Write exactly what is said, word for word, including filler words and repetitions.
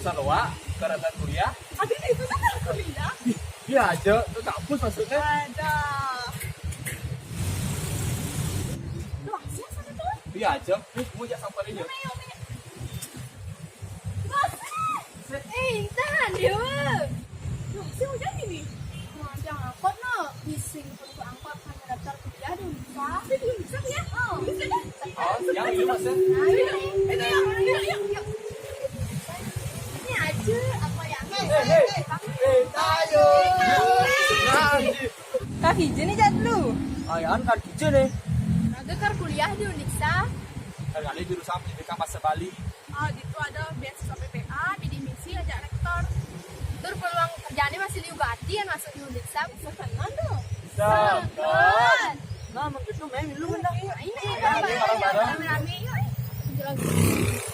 Saloa, karena kuliah. Aduh, itu tuh kuliah. Iya aja, ke kampus maksudnya. Ada. Loh, siapa tuh? Iya aja, nih kamu aja samperin ya. Ayo, ayo. Loh, eh, tahan dia. Loh, si hujan ini. Wah, dia angkot no. Bising untuk angkot hanya daftar kuliah di Unsa. Di Unsa ya? Oh, bisa deh. Oh, yang itu maksudnya. Ayo, ayo, ayo, ayo. Ini aja apa ya? Eh, eh, eh, tayo. Nah, Kak Hijin nih jat lu. Ayaan kan kece nih. Raga kar kuliah di Unsa. Kali jurusan pendidikan bahasa Bali. Oh, itu ada beasiswa P P A, bidik misi, ajak rektor. Tur peluang kerjaannya masih liu gati yang masuk di Unsa. Bisa kenal dong. Sabar. Nah, begitu main lu kan. Ini bareng-bareng. Rame-rame yuk. Eh.